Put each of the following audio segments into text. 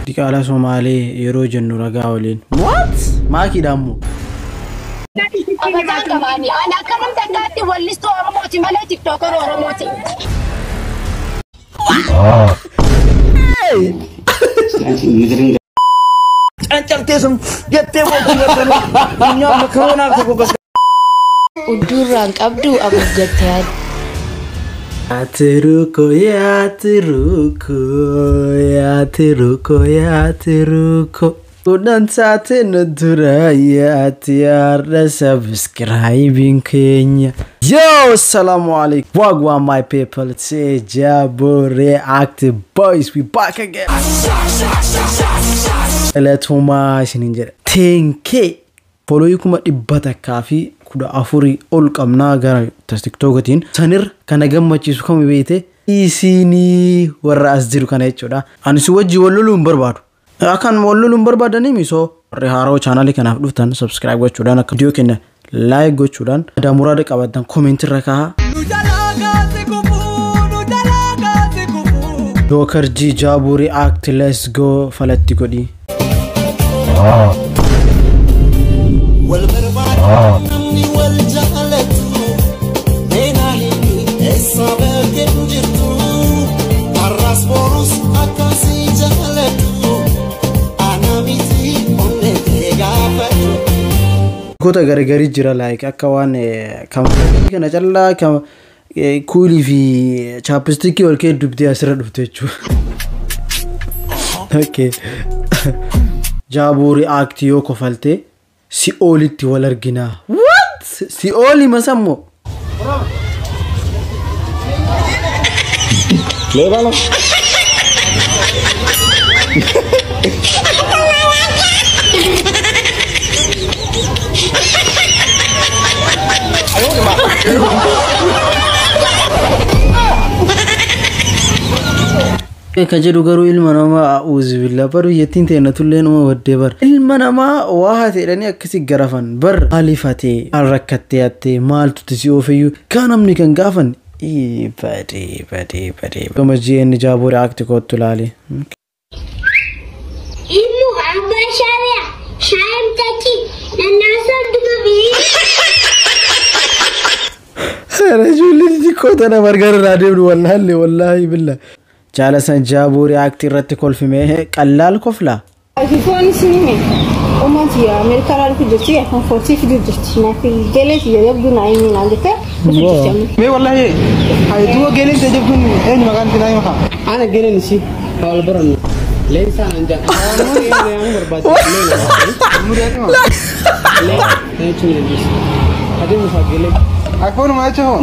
Diqaalaa Somaalee yeroo jennu ragaa waliin. What? Maakiidha ammoo. Abataan qabaani. Ani akka namni akkaatti wallistuu Oromooti malee TikToker Oromooti. Udduurraan qabdu haguuggattee yaaddu. Atiruko yaatiruko yaatiruko yaatiruko. Kudhan taate nu dura yaati har'a subscribing keenya. Yo, assalamu alaikum. Wagwan my people, it's Jabo React Boys. We back again. Galatooma isiniin jedha. 10K followii 114,000 ol qabnaa gara TikTokatiin. Sanirra kana gammachiisu kami beekte isinii warra as jiru kana jechuudha. Ani si wajji wal loluu hin barbaadu. Akkan wal loluu hin barbaadanii misoo warri haaroo chaanaalii kanaaf dhuftan subscribe gochuudhaan akka viidiyoo keenya like gochuudhaan yaada muraada qabaatan comment irra kaa'aa. Joker G Jabu React, let's go falatti godhi. Goota garagarii jira like akka waan kana callaa kan kuulii fi chapstickii ol kee dubdee asirra dhufte jechuudha. Okay. Jabu React yoo kofalte si olitti wal arginaa. What? Si oli masammo. Ka jedhu garuu ilma namaa a'uuzu billah bar biyyattiin teenya tullee nama waddee bar. Ilma namaa waa haate jedhanii akkasi garafan bar maaliif hatee maal rakkattee hattee maaltu si oofiyyuu kan namni kan gaafan badee badee badee. Gama GN Jabu React kottu ilaali. Ilmu abbaa shaariyaa shaayim tachi nannaasaan dugabii. Ijoolleen xixiqqoo tana margar irraa deemnu wallaahi wallaahi billah. Jaalasan Jabu React irratti kolfimee qallaal koflaa. iPhone sinime. Uumaan siya Ameerikaa irraa dhufu jirti iPhone 14 fiduu jirti. Naaf gelee siya jabduu naa himi naan jettee dhufu jirti amma. Mee wallahi hay duwa geleen ta jabduun eenyu maqaan itti naa hima? Ana geleen isii wal barannu. Leensaa naan jedha. Waan barbaadu. Lee jechuun dandeessu. Adeemu isaa gelee. iPhone maa jecha hoo?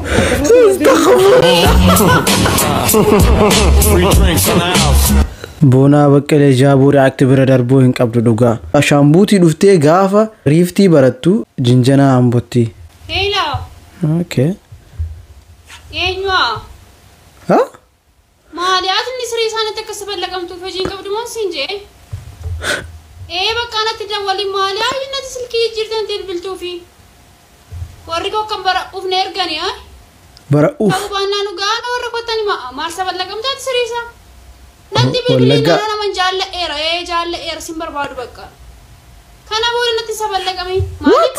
Boonaa Baqqalee Jabu React bira darbuu hin qabdu dhugaa. Ashaambuutii dhuftee gaafa riiftii barattu jinjanaa Ambotti. Hello. Okay. Eenyu'a? Ha? Maali ati inni siree isaanitti akkas ballaqamtuuf hojii hin qabdu moo siin jee? Ee bakka anatti dawwali maali ayyi natti silkii jijjiirtan bilbiltuufi. Warri koo kan bara ufne ergani haa? Bara uf. Ta'uu baannaan dhugaa na warra kottan hima maal saballaqamtaati siree isaa? Natti bilbilii Wallaggaa. nama naman jaalla'eera ee jaalla'eera sin barbaadu bakka. Kana booda natti saballaqame. Maali What?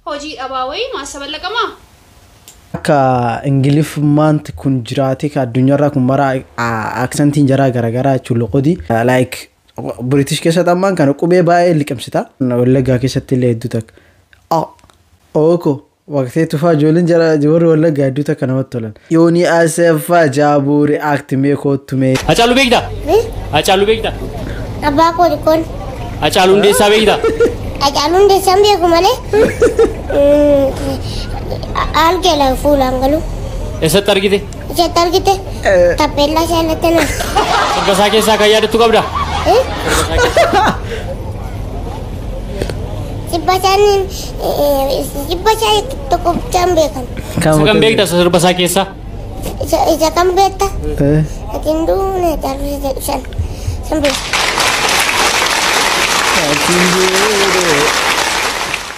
kun hojii dhabaa wayii maal saballaqamaa? Akka Ingiliffummaanti kun jiraate ka addunyaarraa kun mara aksantiin jaraa garaagaraa jechuun loqodi. Like British keessatti ammaan kana qubee baay'ee liqimsita. Wallaggaa keessatti illee hedduu takka. Ooko waqtee tufaa ijoolleen jara warri Wallaggaa hedduu takka namatti tolan. Yooni Aseffaa Jabu React mee kottu mee. Hacaaluu beektaa? Hacaaluu beektaa? Abbaa koo xiqqoon. Hacaaluu Hundeessaa beektaa? Hacaaluu Hundeessaan beeku malee algeela fuulaan galu. Eessatti argite? Isheetti argite tappeellaa ishee irratti na. Sirba isaa keessaa kan yaadattu qabdaa? Sirba isaanii sirba isaa tokko bichaan beekan. Isa kan beektaa sirba isaa keessaa? Isa kan beekta? Ati hin duune Hacaaluu jedhu san san beeku.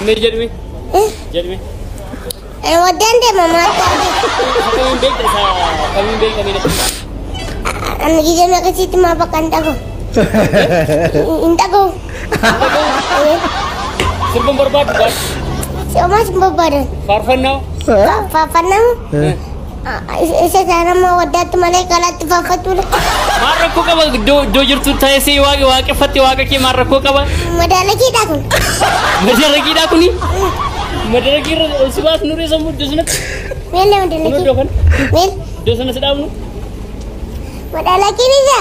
Mee jedhime? Jedhime? Waddaan deema maal taate? Isa kamiin beekta isa kamiin beekta mee? Ani gizee meeqasitti maa bakka hin dhabu. Hin dhaga'u. Sirba hin barbaaddu gaaf. Homaa hin barbaadan. Faarfannaa. Faarfannaa. Isa isaan amma waddaatti malee kalaatti faarfachuu. Maal rakkoo qaba iddoo jirtu ta'ee waaqa waaqeffatte waaqa kee maal rakkoo qaba? Madaalakiidha kun. Madalakiidha kuni? Madalakii irra ol si baasnu ree sammuu iddoo sanatti? Meellee Kun madalakii. iddoo kana? Meel. Iddoo sana si dhaabnu? Madalakiin isa.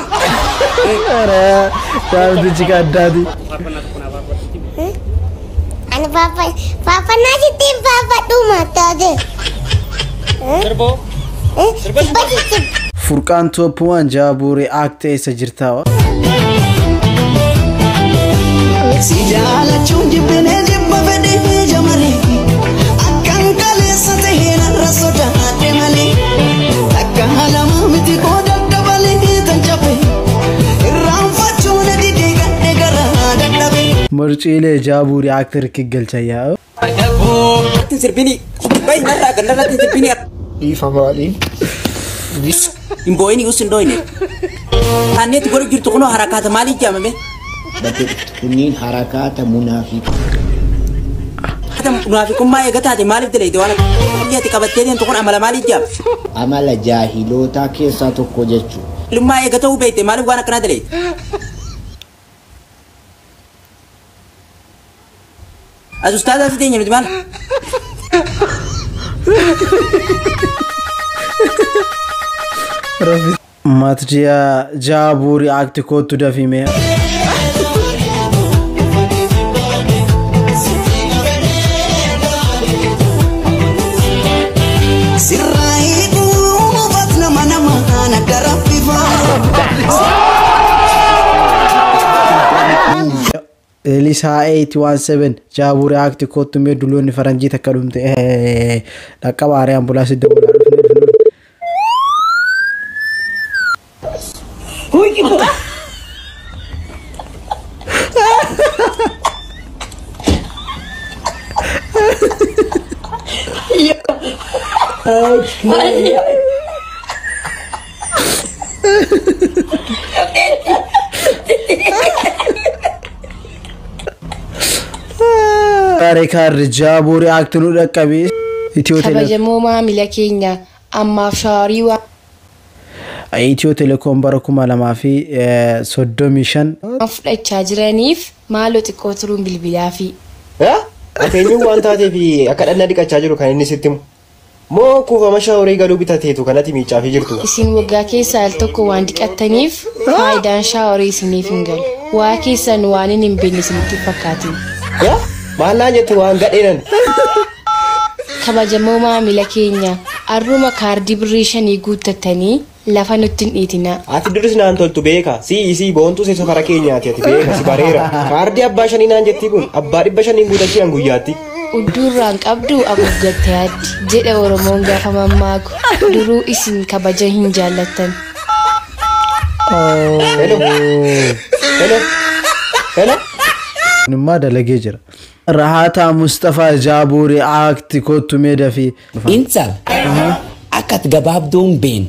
Daawwitichi addaati. Faarfannaa tokko naa faarfadhu. Ani faarfannaa sitti hin faarfadhu mattaate. Sirboo. Sirba sitti. Furqaan Top 1 Jaabuu React eessa jirtaa? Si jaalachuun jibbinee jibba fedhii jamaree akkan kaleessa ta'ee narra sodaadhe malee takka lama miti qooda dabalee tan cabe irraanfachuu na didee gadhe garaa dadhabe. Marciilee Jaabuu React irki galchayyaa. Sirbini bayi narraa gandarratti sirbini. Ifa maaliin? Hin boo'ini us hin dooyne. Tanneetti godhu jirtu kunoo harakaata maalii jaamame? Kunniin harakaata munaafiqaa. Munaafiqummaa eega taate maaliif dalagde waan akka ati qabattee deemtu kun amala maalii jaama? Amala jaahilootaa keessaa tokko jechuudha. Ilmaa eega ta'uu beekte maaliif waan akkanaa dalagde? As ustaaza si teenya nuti maal? Matjiyaa Jaabuu React kootu dafime. Sirraa hiikuuf nama nama nagara raffifaa. Elisaa 817 Jaabuu React kootu mee duloonni faranjii takka dhumte dhaqqaba aaree ambulaansii dawwalaa dhufne dhufne. Kaarri Jaabuu React nu dhaqqabe. Itiyoo Kabajamoo maamila keenya ammaaf shaaworii waan Itiyoo Telekoom bara 2035 fudhachaa jiraniif maaloo xiqqoo turuun bilbilaa fi Ati eenyuun waan taateef akka dhannaa dhiqachaa jiru kan inni sitti himu? Moo kuufama shaaworii galuu bitateetu kanatti miicaafii jirtu? Isin waggaa keessaa al tokko waan dhiqattaniif faayidaan shaaworii isiniif hin galu. Waa keessan waan hin beekne isinitti fakkaatin. Maal naan jettu waan gadheenan? Kabajamoo maamila keenya arruma kaardii birrii 5 guuttattanii lafa nutti hin dhiitinaa. Ati duris naan toltu beeka. Si isii boontuu si safara keenyaati ati beeka si bareera. Kaardii abbaa 5 naan jettii kun abbaa 500 guutachii an guyyaatti. Udduurraan qabdu haguuggattee addi jedha Oromoon gaafa mammaaku duruu isin kabaja hin jaallattan. Hello. Hello. Hello. Nimmaa dalagee jira. Rahaataa Mustafaa Jaabuu React kootu mee dafii. Intal akka ati gabaabduun been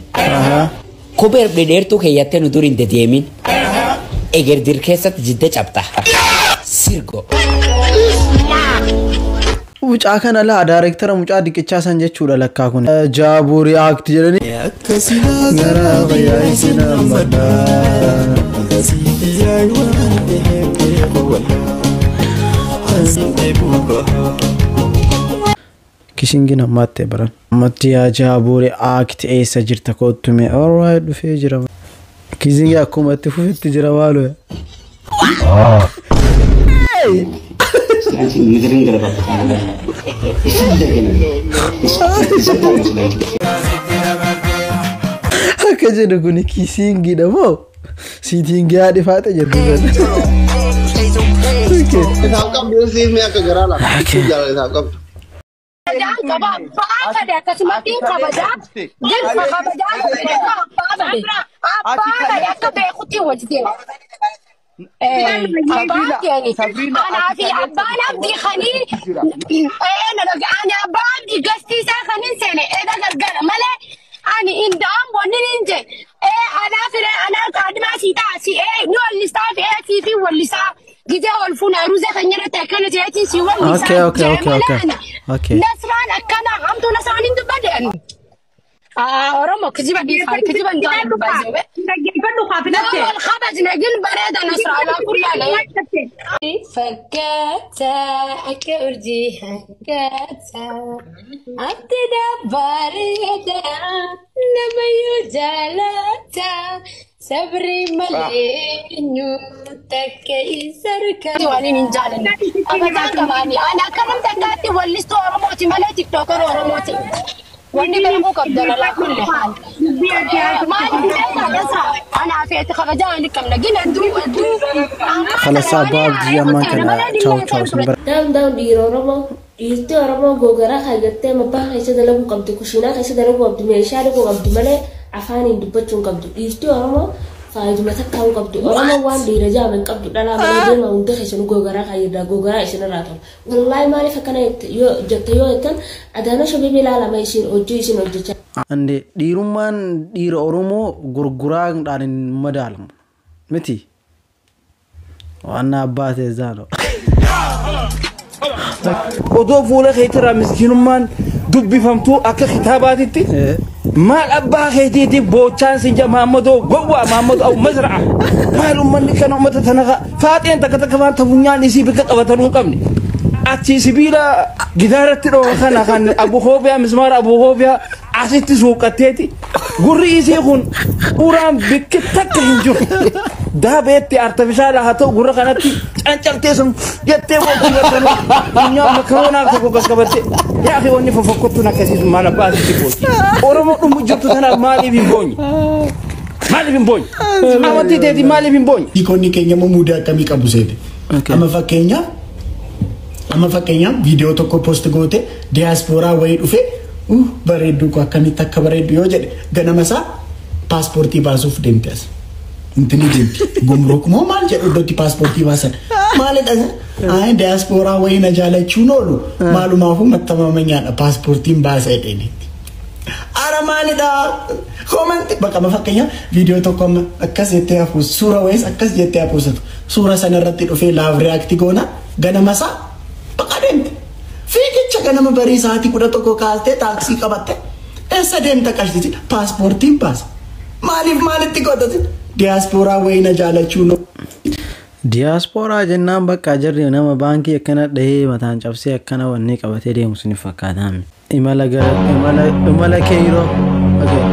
kophee dhedheertuu keeyyattee nu dur hin dedeemin egerdir keessatti jidda cabxa sirgo. Mucaa kana laa daayireektara mucaa diqichaa san jechuudha lakkaa kun. Jaabuu React jedhanii. Garaa fayyaa isin hammadhaa. Kishingin ammaatti baran. Ammatti Jaabuu React eessa jirta kootu mee? Alright dhufee jira. Kishingi akkuma itti fufetti jira maaloo. Akka jedhu kuni kisingiidha moo siitingii haadhi faate jettu sana. Isaaf qabdu siif mee akka garaa lafa. Jaalala isaaf qabdu. Kabajaan qaba abbaa fedhe akkasumatti kabajaa girma kabajaa abbaa fedhe abbaa fedhe akka beekutti wajji deema. Abbaa keeni anaa fi abbaan abdii kanii ani abbaa abdii gastiisaa kaniin seene edha gargara malee ani inda'an wanni hin je Anaa fire anaa kaadhimaa sii ta'a si ni wallisaa fi sii fi wallisaa gizee ol fuuna ruuzee kan jedhate akkana jeetiin si wallisaa. Okay. Nasraan akkana hamtuu nasraan hin dubbadde. Oromoo kijiba dhiifaa kijiba hin jaalladhu baay'ee. Dhaggeeffadhu kaafinatte. Wal kabajne gin bareeda Nasraa alaa kuryaale. Fakkaata akka urjii hangaata abdina bareeda nama yoo jaalata sabri malee takka isa harkaa. Waan hin jaalanne. Kabajaan qabaani. Ani akka namni akkaatti wallistuu Oromooti malee tiktookaroo Oromooti. Wanni beekuu qabda lalaa kulli haal. Maal beekaa anaa feeti kabajaa ani qabna gina hedduu hedduu. Khalas abbaa abdii ammaan kana ciao ciao sin bara. Daam daam dhiira Oromoo dhiirti Oromoo gogaraa kaayyattee mabbaa keessa dalaguu qabdi kushiinaa keessa dalaguu qabdi meeshaa dhaquu qabdi malee afaaniin dubbachuu hin qabdu dhiirti Oromoo faayiduma takkaa hin qabdu Oromoo waan dhiira jaama hin qabdu dhalaa malee deema hunda keessa nu gogaraa kaayyaddaa gogaraa isinirraa tola wallaahi maaliif akkana yoo jette yoo jettan adaana shabibii ilaalama isin hojii isin hojjechaa. Ande dhiirummaan dhiira Oromoo gurguraadhaan hin madaalamu miti. Waan abbaa ta'e zaano. Odoo fuula keetirraa miskiinummaan dubbifamtuu akka kitaabaatitti maal abbaa keetiitiif boochaan sin jaa Maammadoo gowwaa Maammadoo aw mazra'a maal ummanni kana ummata tana faaxeen takka takka waan tafunyaan isii bikka qabatanuu hin qabne achi sibiila gidaaratti dhooqa kana kan abukoobiyaa mismaara abukoobiyaa asitti suuqatteeti gurri isii kun uraan bikki takka hin jiru daabeetti artifishaala haa ta'u gurra kanatti cancaltee sun jettee wajjin bartanuu funyaan makaroonaa tokko qaqqabatte yaa fi wanni fofokkottuun akkasiisu maal abbaa asitti boonyi Oromoo dhumu jirtu tanaaf maaliif hin boonyi maaliif hin boonyi amantii teetii maaliif hin boonyi. Hiikonni keenya immoo muudii akkamii qabu seete. Amma fakkeenyaaf viidiyoo tokko post goote diyaaspooraa wayii dhufe bareedduu koo akkamitti akka bareeddu yoo jedhe ganama isaa paaspoortii baasuuf deemte as. Intini deemti. Gumruk moo maal jedhu iddootti paaspoortii baasan. Maalidha? Ayi diyaaspooraa wayii na jaalachuun oolu maalumaafuu mattamaamanyaadha paaspoortiin baasa jedheen. Ara maalidha? Komanti bakka amma fakkeenyaaf viidiyoo tokko amma akkas jettee hafuus suura wayiis akkas jettee hafuusatu suura sana irratti dhufee laav reaakti goona ganama isaa bakka deemte. Fiigicha ganama barii sa'aatii 11 kaastee taaksii qabatte eessa deemta qashtichi paaspoortiin baasa. Maaliif maalitti godhate? Diyaaspooraa wayii na jaalachuun. Diyaaspooraa jennaan bakka jarri nama baankii akkana dhahee mataan cabsee akkana wanni qabatee deemu sun fakkaataa. Imala gara imala keeroo. Okay.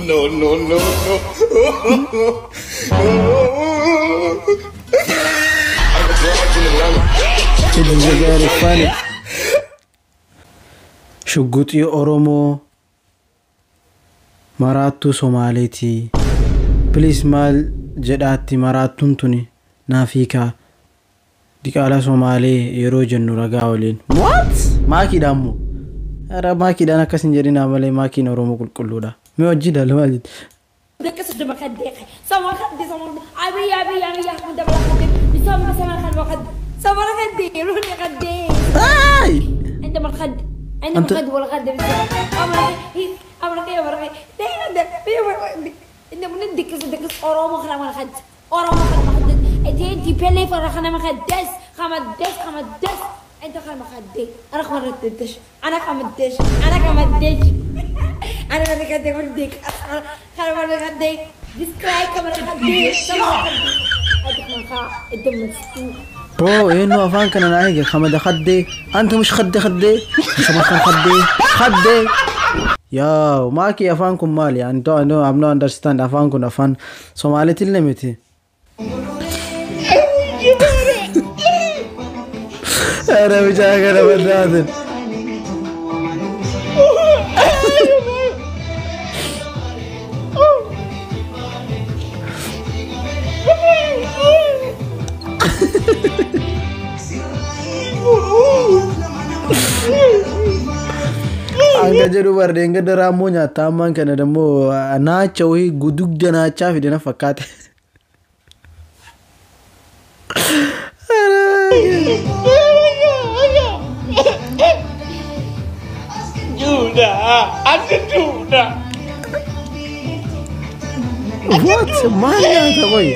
No no no no. Very funny. Shugguxii Oromoo maraattuu Somaaleeti. Please maal jedhaatti maraattuun tuni naaf hiikaa. Diqaalaa Somaalee yeroo jennu ragaa waliin. What? Maakiidhaan moo? Ara maakiidhaan akkas hin jedhinaa malee maakiin Oromoo qulqulluudha. Mee hojii dalu maal jetti? Bro, eenyu afaan kana naa eege kamada kaddee anta mush kadde kaddee shama kaddee kaddee. Yaa maaki afaan kun maali? I don't know, I'm not understand afaan kun afaan Somaaliitiin miti. Ara bichaa kana badaatin. Hanga jedhu bardeen gada raammoo nyaata ammaan kana dammoo naacha wayii gudugda naachaa fide na fakkaate. Juda, ati Juda. What? Maal nyaata qoy?